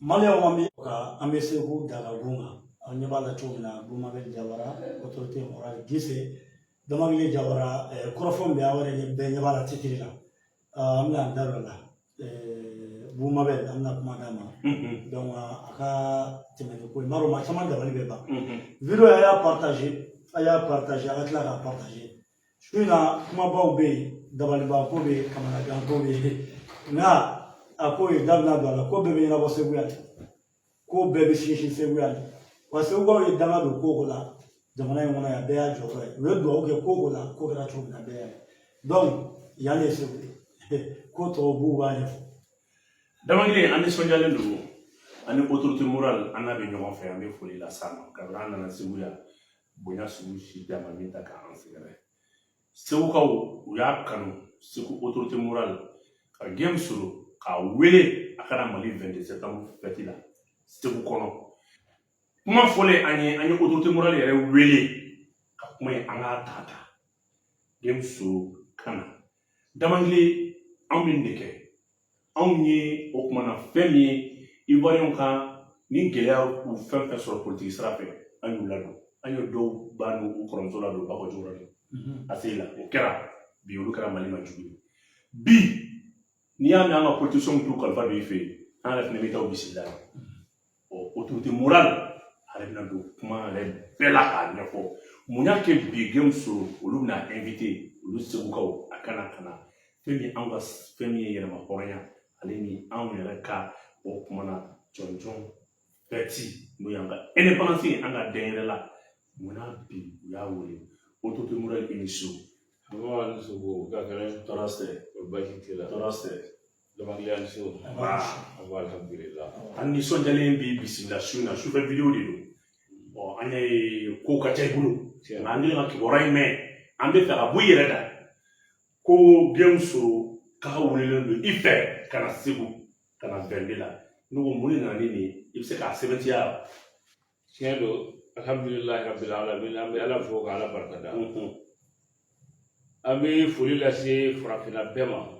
Maliyɛnw, an bɛ ka an bɛ Segu Dagagun kan. Aw ɲɛ b'a la cogo min na, Bumabel Jawara, autorité morale Gise Damakile Jawara, kɔrɔfɔ min bɛ aw yɛrɛ ɲɛ bɛɛ ɲɛ b'a la titre la. An bɛna an da don a la. Bumabel, an bɛna kuma d'a ma. Donc a ka tɛmɛ ni ko ye, n b'a dɔn maa caman dabali bɛ ban. Vidéo, a y'a partager, a y'a partager, a ka tila k'a partager. Su in na, kumabaw bɛ yen, dabalibanko bɛ yen, kamanaganko bɛ yen, nka a ko ye da bɛna don a la. Ko bɛɛ bɛ ɲɛnabɔ Segu yan, ko bɛɛ bɛ sinsin Segu yan. Wa Segukaw ye danga don ko ko la jamana in kɔnɔ yan, bɛɛ y'a jɔyɔrɔ ye. U ye dugawu kɛ ko ko la, ko kɛra cogo min na, bɛɛ y'a ye. Donc yan de ye Segu ye, ko tɔw b'u b'a ɲɛfɔ. Damakile, an nisɔndiyalen don ani autorité morale, an n'a bɛ ɲɔgɔn fɛ. An bɛ foli las'a ma. Kabini an nana Segu yan, bonya sugu si tɛ a ma min ta k'an sɛgɛrɛ. Segukaw, u y'a kanu, Segu autorité morale ka Guillaume Soro k'a wele a ka na Mali 22 septembre fête la Segu kɔnɔ. Kuma fɔlen an ye, an ye autorité morale yɛrɛ wele ka kuma ye, an k'a ta ta Guillaume Soro ka na. Damakile, anw bɛ nin de kɛ. Anw ye o kumana fɛn min ye, Ivoiriyɛnw ka ni gɛlɛya u fɛn fɛn sɔrɔ politiki sira fɛ, an y'u ladon. An ye dɔw ba n'u kɔrɔmuso ladon ba kɔ cogo la a se la. O kɛra bi, olu kɛra Mali ma jugu ye. Bi, n'i y'a mɛn an ka politicienw t'u kalifa don i fɛ yen, an yɛrɛ fɛnɛ bɛ taa u bisimila. Ɔ, autorité morale ale bɛna don kuma yɛrɛ bɛɛ la k'a ɲɛfɔ mun y'a kɛ bi Guillaume Soro olu bɛna invité olu Segukaw a kana ka na fɛn min anw ka fɛn min ye yɛrɛma hɔrɔnya, ale ni anw yɛrɛ ka o kumana jɔnjɔn fête, n'o y'an ka indépendance ye, an ka dɛnyɛrɛ la. Munna bi u y'a wele? Autorité morale, i ni su. An ni su ka kɛnɛ. Tɔɔrɔ tɛ. O baasi t'i la. Tɔɔrɔ tɛ. Damakile, ni su. Ba. An ko alhamdulillah. An nisɔndiyalen bi bisimila su in na. Sufɛ vidéo de don. Ɔ, an y'a ye kow ka ca i bolo, nka an kɛlen ka kibaruya in mɛn, an bɛ fɛ ka bɔ i yɛrɛ da ko Guillaume Soro k'a welelen don i fɛ ka na Segu, ka na 22 la. Ne ko mun de nana ni nin ye? I bɛ se k'a sɛbɛntiya wa? Tiɲɛ don, alhamdulilahi rabbil alamin. An bɛ Ala fo ka Ala barika da. An bɛ foli lase farafinna bɛɛ ma,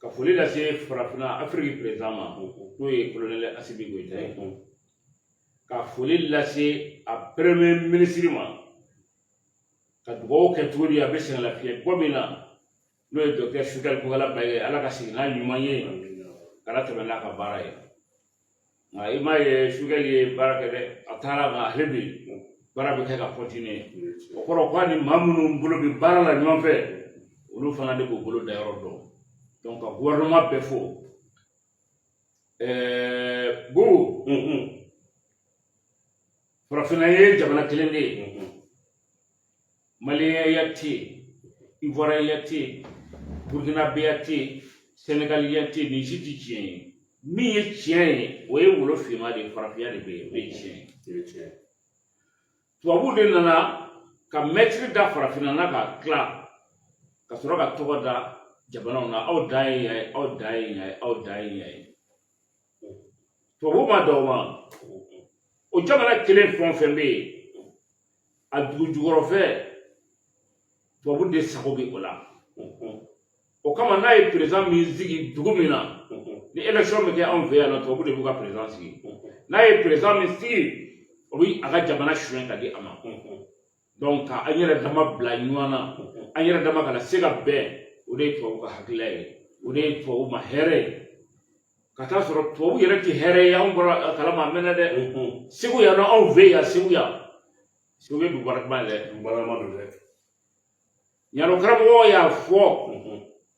ka foli lase farafinna Afiriki président ma, n'o ye colonel Assimi Goïta ye, ka foli lase a premier ministre ma, ka dugawu kɛ cogo di a bɛ sɛgɛn lafiɲɛ bɔ min na, n'o ye docteur Choguel Kokalla Maïga ye. Ala ka segin n'a ɲuman ye, kana tɛmɛ n'a ka baara ye. Nka i m'a ye, Choguel ye baara kɛ dɛ, a taara, nka hali bi baara bɛ kɛ ka continuer. O kɔrɔ k'a ni maa minnu bolo bɛ baara la ɲɔgɔn fɛ, olu fana de b'u bolo da yɔrɔ dɔn. Donc ka gouvernement bɛɛ fo. Bubu, farafinna ye jamana kelen de ye. Maliyɛnya tɛ yen, ivoiriyɛnya tɛ yen, burkinabɛya tɛ yen, sénégaliya tɛ yen. Nin si tɛ tiɲɛ ye. Min ye tiɲɛ ye, o ye wolo finma de ye. Farafinya de bɛ yen, o ye tiɲɛ ye. Tubabuw de nana ka mɛtiri da farafinna na ka tila ka sɔrɔ ka tɔgɔ da jamanaw na. Aw dan ye yan ye, aw dan ye yan ye, aw dan ye yan ye. Tubabuw ma dan o ma. O jamana kelen fɛn o fɛn bɛ yen a dugu jukɔrɔfɛ, tubabu de sago bɛ o la. O kama, n'a ye président min sigi dugu min na, ni élection bɛ kɛ anw fɛ yan nɔ, tubabu de b'u ka président sigi. N'a ye président min sigi, o bɛ a ka jamana suɲɛ ka di a ma. Donc ka an yɛrɛ dama bila ɲɔgɔn na, an yɛrɛ dama kana se ka bɛn, o de ye tubabu ka hakilila ye, o de ye tubabu ma hɛrɛ ye. Ka taa sɔrɔ tubabu yɛrɛ tɛ hɛrɛ ye, anw bɔra kalama a mɛnna dɛ. Segu yan nɔ, anw fɛ yan Segu yan, Segu ye dugu barikama ye dɛ. Dugu barikama don dɛ. Ɲano karamɔgɔ y'a fɔ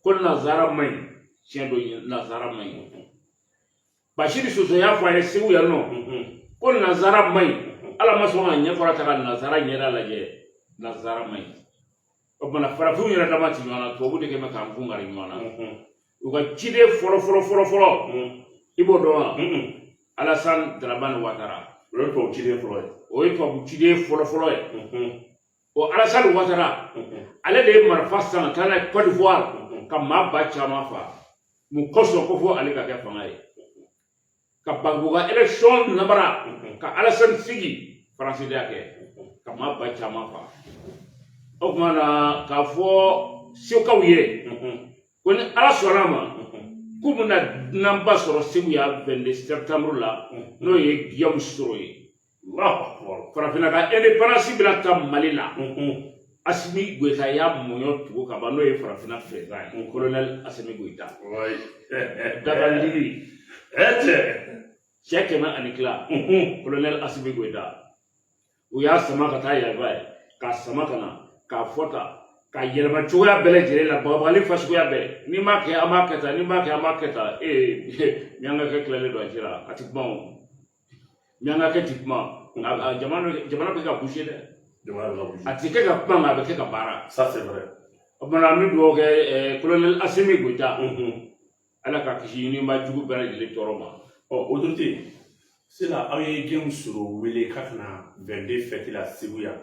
ko nanzara man ɲi. Tiɲɛ don, nanzara man ɲi. Bashiri Soso y'a fɔ a ye Segu yan nɔ ko nanzara man ɲi. Ala ma sɔn ka ɲɛfɔra ta ka nanzara ɲɛda lajɛ. Nanzara man ɲi. O kumana, farafinw yɛrɛ dama ti ɲɔgɔn na, tubabu de kɛ bɛ k'an kun kari ɲɔgɔn na. U ka ciden fɔlɔ fɔlɔ fɔlɔ fɔlɔ, i b'o dɔn wa? Alassane Dramane Ouattara. O ye tubabu ciden fɔlɔ ye. O ye tubabu ciden fɔlɔ fɔlɔ ye. O Alassane Ouattara, ale de ye marifa san ka taa n'a ye Côte d'Ivoire ka maa ba caman fa. Mun kosɔn? Ko fo ale ka kɛ fanga ye, ka Gbagbo ka élection nabara ka Alassane sigi. Faransi de y'a kɛ ka maa ba caman fa. O tuma na, k'a fɔ Segukaw ye ko ni Ala sɔnna a ma. K'u bɛna dunanba sɔrɔ Segu yan 22 septembre la, n'o ye Guillaume Soro ye. Allahu akbar. Farafinna ka indépendance bɛna ta Mali la. Assimi Goïta y'a mɔɲɔ tugu ka ban, n'o ye farafinna président ye, colonel Assimi Goïta. Dakandigi. Ɛ cɛ. Cɛ 100 ni tila. Colonel Assimi Goïta, u y'a sama ka taa yanfɛ ye, k'a sama ka na, k'a fɔ tan, ka yɛlɛma cogoya bɛɛ lajɛlen la, bagabagali fasuguya bɛɛ. N'i m'a kɛ, an b'a kɛ tan, n'i m'a kɛ, an b'a kɛ tan. Ee, miyankakɛ tilalen don a ci la, a ti kuma o. Miyankakɛ ti kuma nka jamana, jamana bɛ ka bouger dɛ. Jamana bɛ ka bouger. A ti kɛ ka kuma, nka a bɛ kɛ ka baara. Ça, c'est vrai. O kumana, an bɛ dugawu kɛ colonel Assimi Goïta, Ala ka kisi ɲiniba jugu bɛɛ lajɛlen tɔɔrɔ ma. Ɔ, autorité, sisan aw ye Guillaume Soro wele k'a ka na 22 fête la Segu yan.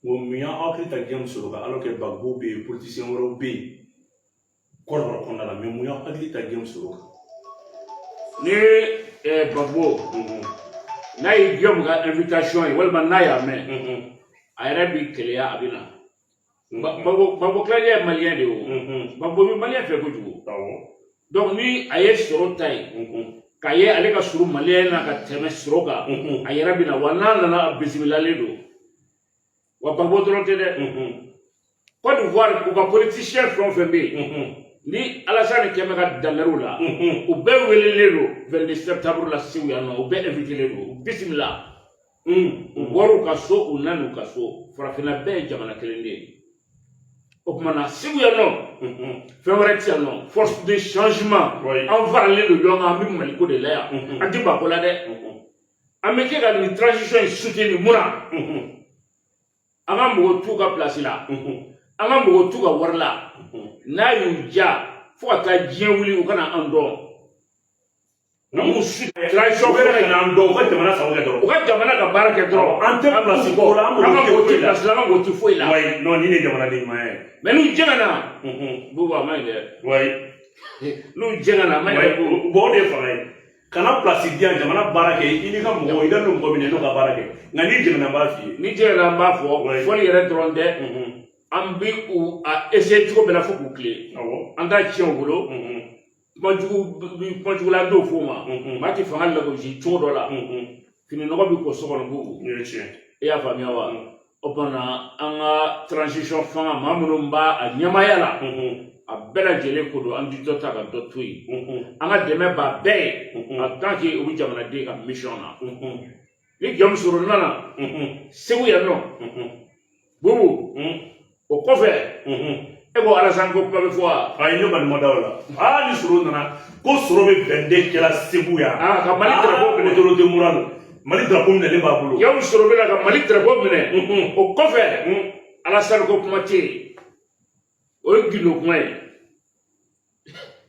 N ko mun y'aw hakili ta Guillaume Soro kan, alors que Gbagbo bɛ yen, politicien wɛrɛw bɛ yen Kɔrɔbɔrɔ kɔnɔna la, mais mun y'aw hakili ta Guillaume Soro kan? Ni Gbagbo n'a ye Guillaume ka invitation ye, walima n'a y'a mɛn, a yɛrɛ bi keleya, a bɛ na. Gbagbo tilalen ye malien de ye o. Gbagbo bɛ malien fɛ kojugu. Donc ni a ye Soro ta ye, k'a ye ale ka surun malien na ka tɛmɛ Soro kan, a yɛrɛ bɛ na wa. N'a nana, a bisimilalen don wa. Gbagbo dɔrɔn tɛ dɛ. Côte d'Ivoire, u ka politicien fɛn o fɛn bɛ yen, ni Alassane kɛmɛ ka danɛriw la, u bɛɛ welelen don 22 septembre la Segu yan nɔ. U bɛɛ invité don, u bisimila. U bɔr'u ka so, u nan'u ka so. Farafinna bɛɛ ye jamana kelen de ye. O tuma na, Segu yan nɔ, fɛn wɛrɛ ti yan nɔ, force de changement. An faralen don ɲɔgɔn kan, an bɛ Maliko de la yan, an ti Bako la dɛ. An bɛ kɛ ka nin transition in soutenir. Mun na? An ka mɔgɔ t'u ka place la, an ka mɔgɔ t'u ka wari la. N'a y'u ja fo ka taa diɲɛ wuli, u kana an dɔn. An b'u su transition. U yɛrɛ ka n'an dɔn, u ka jamana sago kɛ dɔrɔn. U ka jamana ka baara kɛ dɔrɔn. An tɛ place ko la, an an ka mɔgɔ tɛ mɔgɔ foyi tɛ la. place la, an ka mɔgɔ tɛ foyi la. Oui, non, nin de ye jamanaden ɲuman ye. Mais n'u jɛngɛnna, Bubu, a ma ɲi dɛ. N'u jɛngɛnna, a ma ɲi dɛ, Bubu. Bon, o de ye fanga ye. Kana place di yan, jamana baara kɛ, i n'i ka mɔgɔw, i ka n'o mɔgɔ minɛ n'o ka baara kɛ. Nka n'i jɛngɛnna, n b'a f'i ye. Ni jɛngɛnna, an b'a fɔ. Fɔli yɛrɛ dɔrɔn tɛ, an bɛ u a essayer cogo bɛɛ la fo k'u tilen. An t'a tiɲɛ u bolo. Kuma jugu, kuma jugu la dɔw f'o ma. Maa tɛ fanga lagosi cogo dɔ la. Fini nɔgɔ bɛ ko so kɔnɔ, Bubu. Nin ye tiɲɛ. I y'a faamuya wa? O tuma na, an ka transition fanga, maa minnu b'a a ɲɛmaaya la, a bɛɛ lajɛlen ko don. An ti dɔ ta ka dɔ to yen. An ka dɛmɛ b'a bɛɛ ye en tant que u bɛ jamanaden ka mission na. Ni Guillaume Soro nana Segu yan nɔ, Bubu, o kɔfɛ, e ko Alassane ko kuma bɛ fɔ wa? Ayi, ne kɔni ma da o la. Aa, ni Soro nana, ko Soro bɛ 22 kɛla Segu yan. Aa, ka Mali drapeau minɛ. Autorité morale, Mali drapeau minɛlen b'a bolo. Guillaume Soro bɛna ka Mali drapeau minɛ. O kɔfɛ, Alassane ko kuma tɛ yen, o ye gindo kuma ye.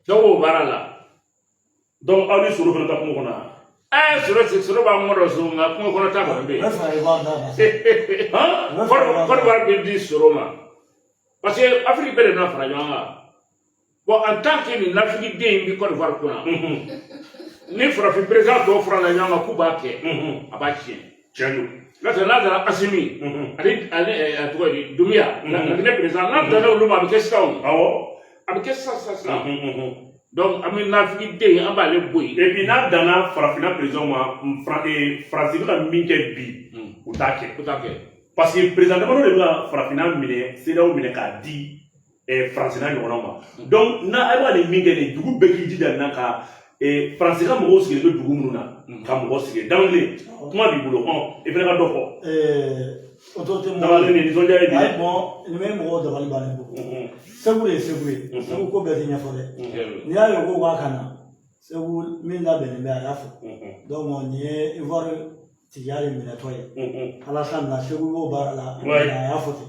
Dɔw b'o baara la. Donc aw ni Soro fana ta kungo kɔnɔ yan. Ɛɛ, Soro tɛ, Soro b'an kɔrɔ so, nka kungo kɔnɔ ta kɔni bɛ U yen. bɛ fara Ivoire da kan sa. Han? U bɛ fara Ivoire Côte d'Ivoire bɛ di Soro ma, parce que Afrique bɛɛ de bɛna fara ɲɔgɔn kan. Bon, en tant que nin nafigiden in bɛ Côte d'Ivoire kunna, ni farafin président tɔw farala ɲɔgɔn kan k'u b'a kɛ, a b'a tiɲɛ. Tiɲɛ don. N'o tɛ, n'a nana Assimi ale a tɔgɔ ye di, Doumbouya, la Guinée président, n'a danna olu ma, a bɛ kɛ sisan o. A bɛ kɛ sisan sisan sisan. Donc an bɛ nafigiden, an b'ale bɔ yen. Et puis n'a danna farafinna président ma, Faransi bɛ ka min kɛ bi, u t'a kɛ. O t'a kɛ. Parce que président damadɔ de bɛ ka farafinna minɛ, CEDEAO minɛ k'a di Faransi n'a ɲɔgɔnnaw ma. Donc n'a a bɛ ka nin min kɛ nin, dugu bɛɛ k'i jija nin na ka Faransi ka mɔgɔw sigilen bɛ dugu minnu na, ka mɔgɔ sigi. Danwele, kuma b'i bolo hɔn, i fana ka dɔ fɔ. Autorité Danwele, nin nisɔndiya ye bi. Ayi, bon, nin bɛ mɔgɔw dabali bannen bolo. Segu de ye Segu ye. Segu ko bɛɛ tɛ ɲɛfɔ dɛ. N'i y'a ye ko k'a ka na Segu, min labɛnnen bɛ, a y'a fɔ. Donc nin ye Ivoire tigiya de minɛtɔ ye. Alassane na, Segu b'o baara la, a y'a fɔ ten.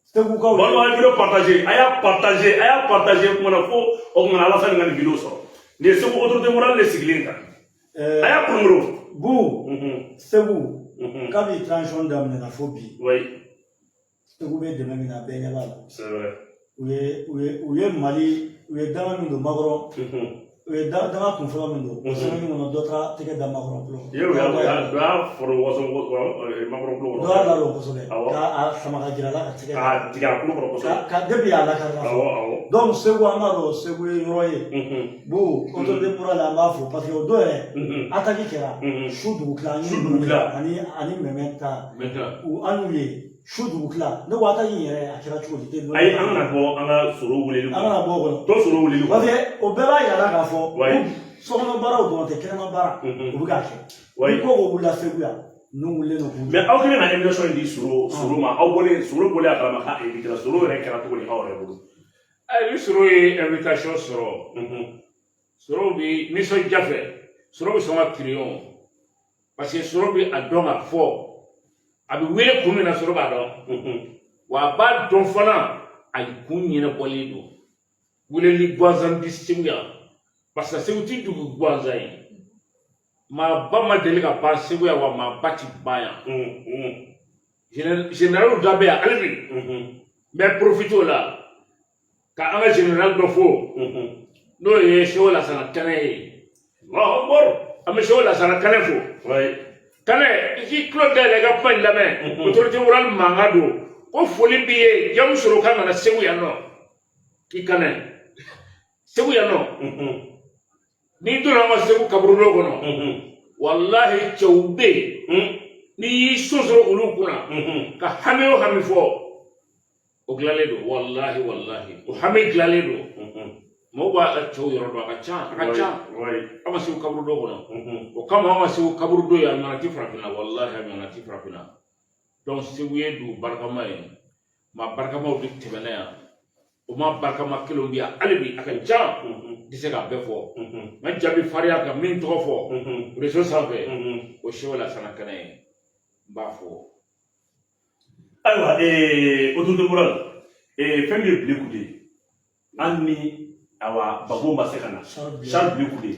Segukaw. Balima, a ye vidéo partager, a y'a partager, a y'a partager. Kuma na fo o kuma na, Alassane ka nin vidéo sɔrɔ. Nin ye Segu autorité morale de sigilen kan. A y'a kurunguru. Bu Segu, kabi transition daminɛna fo bi, Segu bɛ dɛmɛ min na, bɛɛ ɲɛ b'a la. C'est vrai. U ye Mali, u ye danga min don Macron, u ye danga kun fɔlɔ min don o semaine kɔnɔ, dɔ taara tɛgɛ da Macron tulo. Ye, u y'a fɔrɔ waso Macron tulo Dɔ kɔrɔ. y'a ladon kosɛbɛ. Awɔ. K'a sama ka jira a la ka tɛgɛ da. K'a tigɛ a tulo kɔrɔ kosɛbɛ. Ka depuis a lakarila. Awɔ. Donc Segu, an b'a dɔn Segu ye yɔrɔ ye. Bon, autorité morale, an b'a fɔ parce que o don yɛrɛ, attaque kɛra su dugutila. Su dugutila. Ani Mɛmɛ ta. Maintenant. U an y'u ye su dugutila. Ne ko attaque in yɛrɛ, a kɛra cogo di? Ayi, an kana bɔ an ka sɔrɔ weleli An kana bɔ o kɔnɔ. Tɔ sɔrɔ weleli. Parce que o bɛɛ b'a yira la k'a fɔ sokɔnɔ baaraw dɔrɔn tɛ, kɛnɛma baara, u bɛ k'a kɛ. Ni ko ko wulila Segu yan, ninnu wulilen don k'u Mais aw kɛlen ka invitation di Soro ma, aw bɔlen, Soro bɔlen a kalama k'a invité la, Soro yɛrɛ kɛra cogo di aw yɛrɛ bolo? Ayi, ni Soro ye invitation sɔrɔ, Soro bi nisɔndiya fɛ, Soro bɛ sɔn ka kiriyon, parce que Soro bi a dɔn k'a fɔ a bɛ wele kun min na, Soro b'a dɔn. Wa a b'a dɔn fana, a kun ɲɛnabɔlen don. Weleli gansan di Segu yan, parce que Segu ti dugu gansan ye. Maaba ma deli ka ban Segu yan, wa maaba ti ban yan. Général da bɛ yan hali bi. N bɛ profiter o la ka an ka général dɔ fo, n'o ye Seku Lasana Kɛnɛ ye. Allahu Akbar. An bɛ Seku Lasana Kɛnɛ fo. Kɛnɛ, i k'i tulo dayɛlɛ, i ka kuma in lamɛn. Autorité morale mankan don ko foli b'i ye. Jamu sɔrɔ kan ka na Segu yan nɔ, k'i kanɛ Segu yan nɔ. N'i donna an ka Segu kaburudo kɔnɔ, walahi, cɛw bɛ yen, n'i y'i sonsoro olu kunna ka hami o hami fɔ, o dilanlen don. Walahi, walahi, o hami dilanlen don. Mɔgɔw b'a cɛw yɔrɔ dɔn, a ka ca, a ka ca. An ka Segu kaburudo kɔnɔ, o kama an ka Segu kaburudo ye, a ɲɔgɔnna ti farafinna. Walahi, a ɲɔgɔnna ti farafinna. Donc Segu ye dugu barikama ye, maa barikamaw de tɛmɛna yan, o maa barikama kelenw bɛ yan hali bi, a ka ca, n tɛ se k'a bɛɛ fɔ. Nka jaabi farinya ka min tɔgɔ fɔ réseau sanfɛ, o Seku Lasana Kɛnɛ ye, n b'a fɔ. Ayiwa, autorité morale, fɛn min ye Blé Goudé, hali ni awa Gbagbo ma se ka na, Charles Blé Goudé,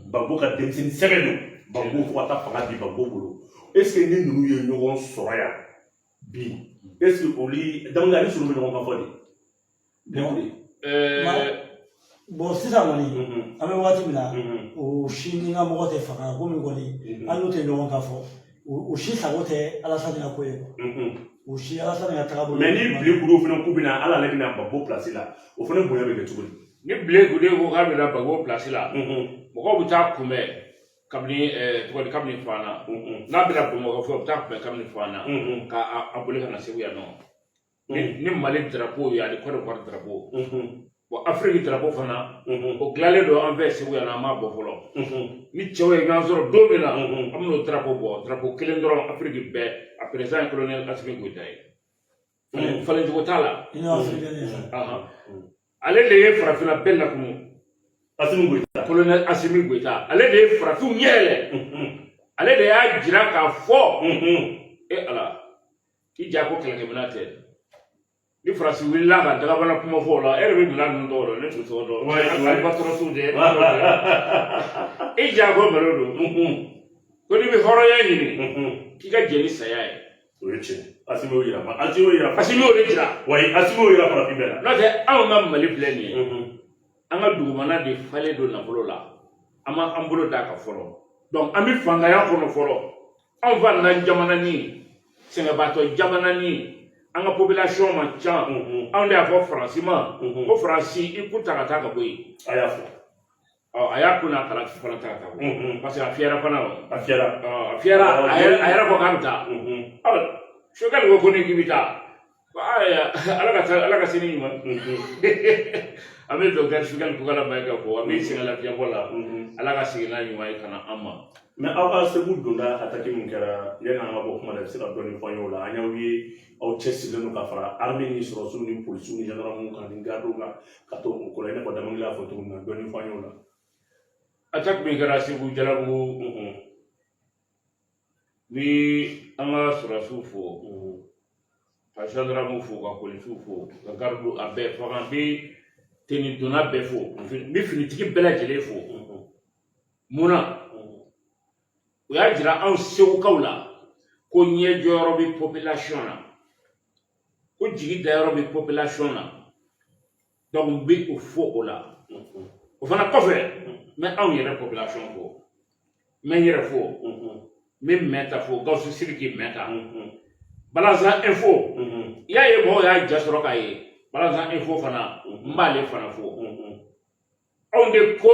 Gbagbo ka denmisɛnnin sɛbɛ don. Gbagbo, fo ka taa fanga di Gbagbo bolo. Est ce que ni ninnu ye ɲɔgɔn sɔrɔ yan bi, est ce que olu daminɛ ani Soro bɛ ɲɔgɔn kan fɔ de, Blé Goudé? Bon, sisan kɔni, an bɛ waati min na, o si ni ka mɔgɔ tɛ fanga komi kɔni, an n'u tɛ ɲɔgɔn kan fɔ. O si sago tɛ Alasani ka ko ye quoi. O si Alasani ka tagabolo. Mais ni Blé Goudé fana k'u bɛna hali ale bɛna Gbagbo place la, o fana bonya bɛ kɛ cogo di? Ni Blé Goudé ko k'a bɛna Gbagbo place la, mɔgɔw bɛ taa kunbɛn kabini tɔgɔ di, kabini Fana. N'a bɛna Bamakɔ fɛ, u bɛ taa kunbɛn kabini Fana ka a boli ka na Segu yan nɔ ni Mali drapeau ye ani Côte d'Ivoire drapeau. Bon, Afrique drapeau fana, o dilanlen don an fɛ Segu yan nɔ, an m'a bɔ fɔlɔ. Ni cɛw ye ɲɔgɔn sɔrɔ don min na, an bɛn'o drapeau bɔ, drapeau kelen dɔrɔn, Afrique bɛɛ. A président ye colonel Assimi Goïta ye. Falencogo t'a la. Union africaine ye sa. Ale de ye farafinna bɛɛ lakunu. Assimi Goïta. Colonel Assimi Goïta, ale de ye farafinw ɲɛ yɛlɛ, ale de y'a jira k'a fɔ e ala k'i ja ko kɛlɛkɛminɛn tɛ. Ni Faransi wulila ka dagabana kuma fɔ o la, e yɛrɛ bɛ minɛn ninnu tɔgɔ dɔn, ne t'u tɔgɔ dɔn. Albatros de e ja ko malo don ko n'i bɛ hɔrɔnya ɲini, k'i ka jɛn ni saya ye. O ye tiɲɛ. Assimi y'o yira, Assimi y'o yira. Assimi y'o de jira. Wayi, Assimi y'o yira farafin bɛɛ la. N'o tɛ, anw ka Mali filɛ nin ye, an ka dugumana de falen don nafolo la, an ma an bolo d'a kan fɔlɔ. Donc an bɛ fantanya kɔnɔ fɔlɔ. Anw fantan jamana ni sɛgɛnbaatɔ jamana ni an ka population man ca. Anw de y'a fɔ Faransi ma ko Faransi, i kun ta ka taa ka bɔ yen. A y'a fɔ. Ɔ, a y'a kun n'a kala fana ta ka taa bɔ yen, parce que a fiyɛra fana o. A fiyɛra. Ɔ, a fiyɛra, a yɛrɛ ko k'a bɛ taa. Ɔ, Choguel ko ni k'i bɛ taa, ko ayiwa, ala ka taa, ala ka sini ɲuman. An bɛ docteur Choguel Kokalla Maïga fo, an bɛ sɛgɛn lafiɲɛbɔ la, ala ka segin n'a ɲuman ye ka na an ma. Mais aw ka Segu donda attaque min kɛra, yanni an ka bɔ kuma la, i bɛ se ka dɔɔnin fɔ an ye o la? An y'aw ye, aw cɛsirilen don ka fara armée ni sɔrɔdasiw ni polisiw ni gendarmew kan ni gardiw kan ka to o kɔrɔ, i n'a fɔ Damangile y'a fɔ cogo min na. Dɔɔnin fɔ an ye o la. Attaque min kɛra Segu Jalabugu, ni an ka sɔrɔdasiw fo, ka gendarmew fo, ka polisiw fo, ka gardiw, a bɛɛ fo, n bɛ tenue donna bɛɛ fo, n bɛ finitigi bɛɛ lajɛlen fo. Mun na? O y'a jira anw Segukaw la ko ɲɛjɔyɔrɔ bɛ population na, ko jigi dayɔrɔ bɛ population na. Donc n bɛ o fo o la. O fana kɔfɛ, n bɛ anw yɛrɛ population fo, n bɛ n yɛrɛ fo, n bɛ Mɛta fo, Gawusu Sidiki Mɛta, Balanzan Info. I y'a ye, mɔgɔw y'a ja sɔrɔ k'a ye. Balazan Info fana, n b'ale fana fo. Anw de ko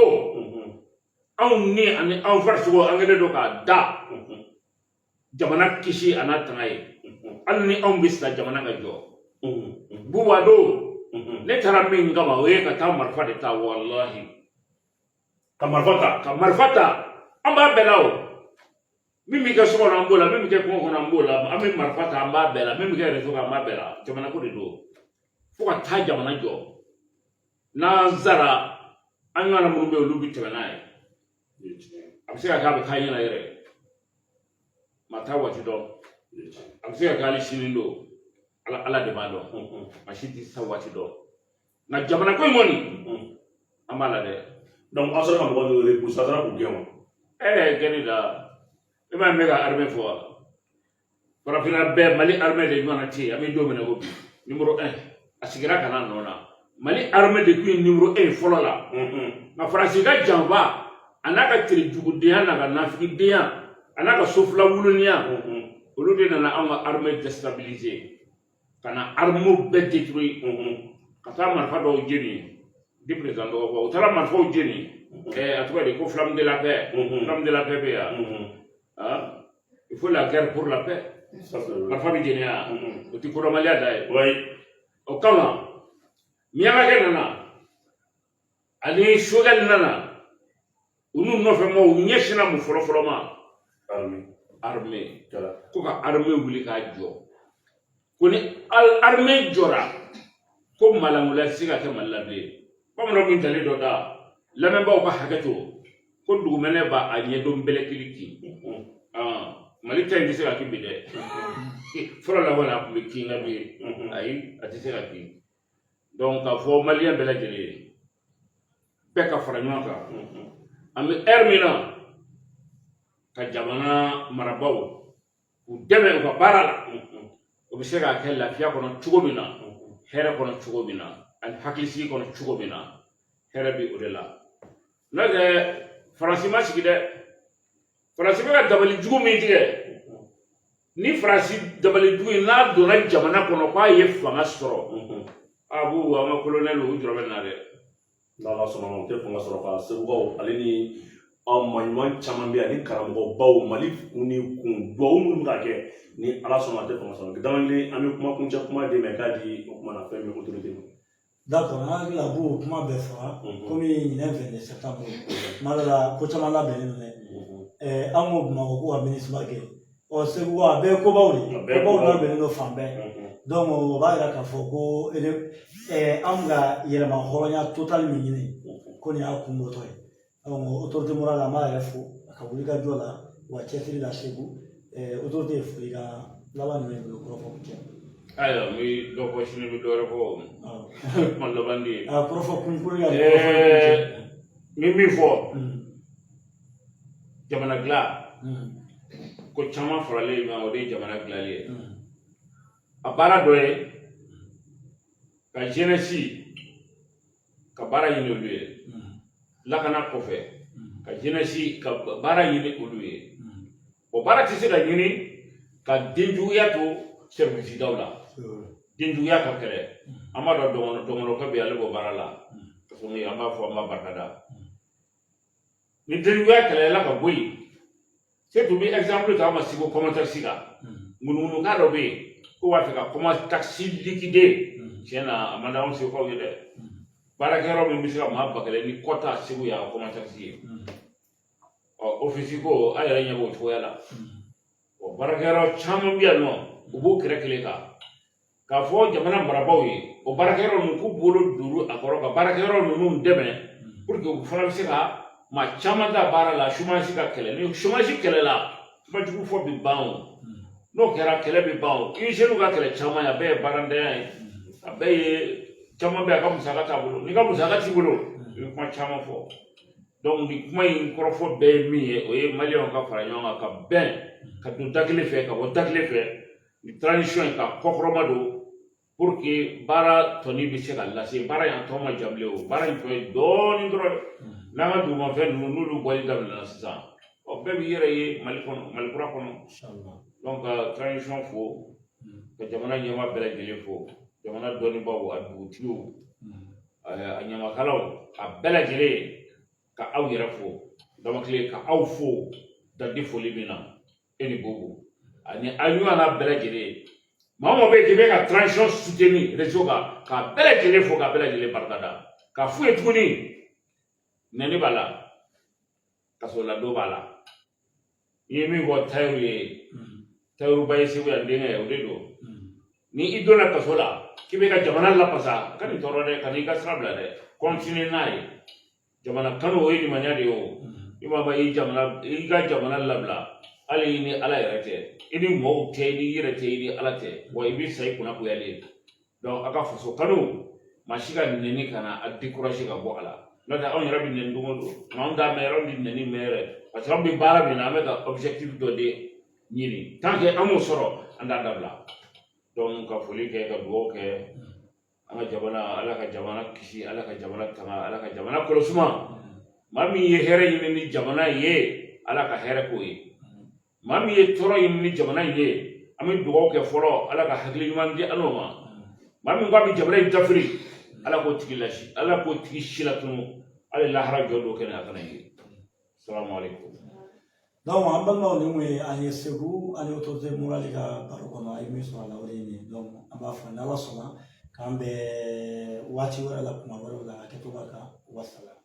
anw ni ani anw farisogo, an kɛlen don k'a da jamana kisi a n'a tanga ye, hali ni anw bɛ sa, jamana ka jɔ. Buba don, ne taara min kama, o ye ka taa marifa de ta, walahi. Ka marifa ta. Ka marifa ta, an b'a bɛɛ la. O min bɛ kɛ so kɔnɔ, an b'o la. Min bɛ kɛ kungo kɔnɔ, an b'o la. An bɛ marifa ta, an b'a bɛɛ la. Min bɛ kɛ réseau kan, an b'a bɛɛ la. Jamana ko de don, fo ka taa jamana jɔ. N'an sara, an ɲɔgɔnna minnu bɛ yen, olu bɛ tɛmɛ n'a ye. A bɛ se ka kɛ a bɛ k'an ɲɛna yɛrɛ, maa t'a waati dɔn. A bɛ se ka kɛ hali sini don. Ala, Ala de b'a dɔn. Maa si tɛ sa waati dɔn, nka jamana ko in kɔni, an b'a la dɛ. Donc aw sera ka mɔgɔ dɔw repousser, aw sera k'u gɛn wa? Gɛni la, e m'a ye n bɛ ka armée fɔ wa? Farafinna bɛɛ, Mali armée de ɲɔgɔnna tɛ yen. An bɛ don min na ko bi, numéro 1, a sigira ka na nɔ na. Mali armée de tun ye numéro 1 ye fɔlɔ la, nka Faransi ka janfa, a n'a ka terejugudenya, n'a ka nafigidenya, a n'a ka sofila wuloniya, olu de nana anw ka armée déstabiliser, ka na armes bɛɛ détruire, ka taa marifa dɔw jeni di président dɔgɔ fɔ. U taara marifaw jeni, a tɔgɔ de ko flamme de la paix. Flamme de la paix bɛ yan. Ah, il faut la guerre pour la paix. Marifa bɛ jeni yan, o tɛ kodɔnbaliya da ye. O kama miyankakɛ nana ani Choguel nana, u n'u nɔfɛ maaw ɲɛsinna mun fɔlɔ fɔlɔ ma? Armée. Armée. Kɛra. Ko ka armée wuli k'a jɔ, ko ni armée jɔra, ko malangola tɛ se ka kɛ Mali la bilen. Bamananw min tali dɔ da, lamɛnbaaw ka hakɛ to, ko dugumɛnɛ b'a a ɲɛdɔn bɛlɛkili kin. Mali ta in tɛ se ka kin bi dɛ. Fɔlɔ la kɔni, a tun bɛ kin, nka bi, ayi, a tɛ se ka kin. Donc k'a fɔ maliyɛn bɛɛ lajɛlen ye, bɛɛ ka fara ɲɔgɔn kan. An bɛ ɛri min na, ka jamana marabaaw k'u dɛmɛ u ka baara la, o bɛ se k'a kɛ lafiya kɔnɔ cogo min na, hɛrɛ kɔnɔ cogo min na, ani hakilisigi kɔnɔ cogo min na, hɛrɛ bɛ o de la. N'o tɛ, Faransi ma sigi dɛ. Faransi bɛ ka dabali jugu min tigɛ, ni Faransi dabali jugu in n'a donna jamana kɔnɔ k'a ye fanga sɔrɔ, a b'u an ka kolonɛli, u jɔrɔ bɛ na dɛ. N'Ala sɔnna ma, u tɛ fanga sɔrɔ ka Segukaw ale ni an maɲuman caman bɛ yan, ni karamɔgɔbaw, Mali kun ni kun duwawu minnu bɛ ka kɛ, ni Ala sɔnna, a tɛ fanga sɔrɔ. Damangelen, an bɛ kuma kuncɛ kuma d'e ma, i k'a di o kuma na fɛn min autorité ma. D'accord, an hakili la b'o kuma bɛɛ fɔra. Komi ɲinɛn 22 septembre, kuma dɔ la, ko caman labɛnnen don dɛ. An ko Bamakɔ ko ka MINUSMA kɛ. Ɔ, Segu, a bɛɛ ye kobaw de ye. A bɛɛ ye kobaw kobaw. Labɛnnen don fan bɛɛ. Donc o b'a yira k'a fɔ ko an bɛ ka yɛlɛma hɔrɔnya total min ɲini, ko nin y'a kun bɔtɔ ye. Donc autorité morale, an b'a yɛrɛ fo a ka wuli ka jɔ la wa cɛsiri la Segu. Autorité ye foli ka laban jumɛn bolo, kɔrɔfɔ kuncɛ? Ayiwa, n bɛ dɔ fɔ sini, n bɛ dɔ wɛrɛ fɔ, kuma laban di ye. A kɔrɔfɔ kun pour que ka kɔrɔfɔ kuncɛ. N bɛ min fɔ, jamana dilan, ko caman faralen ɲɔgɔn kan, o de ye jamana dilanli ye. A baara dɔ ye ka jeunesse ka baara ɲini olu ye. Lakana kɔfɛ, ka jeunesse ka baara ɲini olu ye. O baara tɛ se ka ɲini ka denjuguya to service daw la. Denjuguya ka kɛlɛ, an b'a dɔn, dɔgɔnɔkɛ bɛ yen, ale b'o baara la, parce que an b'a fɔ, an b'a barikada. Ni denjuguya kɛlɛla ka bɔ yen, surtout bɛ exemple ta an ma Segu Comotaxi kan. Ŋunuŋunukan dɔ bɛ yen ko b'a fɛ ka Comotaxi liquider. Tiɲɛ na, a man di anw Segukaw ye dɛ. Baarakɛyɔrɔ min bɛ se ka maa 1000 ni kɔ ta Segu yan, o Comotaxi ye. Ɔ, office ko, an yɛrɛ ɲɛ b'o cogoya la. O baarakɛyɔrɔ caman bɛ yan nɔ, u b'o kɛrɛ kelen kan k'a fɔ jamana marabaaw ye, o baarakɛyɔrɔ ninnu, k'u bolo duuru a kɔrɔ ka baarakɛyɔrɔ ninnu dɛmɛ pour que u fana bɛ se ka maa caman ta baara la. Chômage ka kɛlɛ, ni chômage kɛlɛla, kuma jugu fɔ bɛ ban. O n'o kɛra, kɛlɛ bɛ ban. O jeunes ka kɛlɛ caman ye, a bɛɛ ye baarantanya ye, a bɛɛ ye caman bɛ yen, a ka musaka t'a bolo. N'i ka musaka t'i bolo, i bɛ kuma caman fɔ. Donc nin kuma in kɔrɔfɔ bɛɛ ye min ye, o ye maliyɛnw ka fara ɲɔgɔn kan, ka bɛn, ka don da kelen fɛ, ka bɔ da kelen fɛ, nin transition in ka kɔkɔrɔma don, pour que baara tɔni bɛ se ka lase. Baara in a tɔ ma jan bilen, o baara in tɔ ye dɔɔnin dɔrɔn ye. N'an ka dugumafɛn ninnu, n'olu bɔli daminɛna sisan, ɔ, bɛɛ b'i yɛrɛ ye Mali kɔnɔ, Mali kura kɔnɔ. Donc ka transition fo, ka jamana ɲɛmaa bɛɛ lajɛlen fo. Jamana dɔnnibaaw, a dugutigiw, a ɲamakalaw, a bɛɛ lajɛlen, ka aw yɛrɛ fo. Damakile, ka aw fo dan tɛ foli min na, e ni Bobo ani aw ɲɔgɔnna bɛɛ lajɛlen. Maa o maa bɛ yen k'i bɛ ka transition soutenir réseau kan, k'a bɛɛ lajɛlen fo, k'a bɛɛ lajɛlen barika da, k'a f'u ye tuguni: nɛni b'a la, kasoladon b'a la. I ye min fɔ Tayiru ye, Tayiruba ye Segu yan denkɛ, o de don. Ni i donna kaso la k'i bɛ ka jamana lafasa, ka nin tɔɔrɔ dɛ, ka n'i ka sira bila dɛ, continuer n'a ye. Jamana kanu, o ye limaniya de ye. O i m'a fɔ i jamana, i ka jamana labila, hali i ni Ala yɛrɛ tɛ, i ni mɔgɔw tɛ, i ni yɛrɛ tɛ, i ni Ala tɛ, wa i bɛ sa i kunna goyalen. Donc a ka faso kanu, maa si ka nɛni kana a décourager ka bɔ a la. N'o tɛ, anw yɛrɛ bɛ nɛni don o don, nka anw t'a mɛn yɛrɛ, anw tɛ nɛni mɛn yɛrɛ, parce que anw bɛ baara min na, an bɛ ka objectif dɔ de ɲini. Tant que an m'o sɔrɔ, an t'a dabila. Donc ka foli kɛ, ka dugawu kɛ an ka jamana. Ala ka jamana kisi, Ala ka jamana tanga, Ala ka jamana kɔlɔsuma. Maa min ye hɛrɛ ɲini ni jamana ye, Ala ka hɛrɛ k'o ye. Maa min ye tɔɔrɔ ɲini ni jamana in ye, an bɛ dugawu kɛ fɔlɔ, Ala ka hakili ɲuman di an ma. Maa min ko a bɛ jamana in dafiri, Ala k'o tigi lasi, Ala k'o tigi si latunu, hali lahara jɔ don kɛnɛ a kana ye. Salamu aleykum. Donc an balimaw, nin kun ye an ye Segu ani autorité morale ka baro kɔnɔ. A ye min sɔrɔ a la, o de ye nin ye. Donc an b'a fɔ, n'Ala sɔnna, k'an bɛn waati wɛrɛ la, kuma wɛrɛw la. Hakɛto b'a kan. Wasala.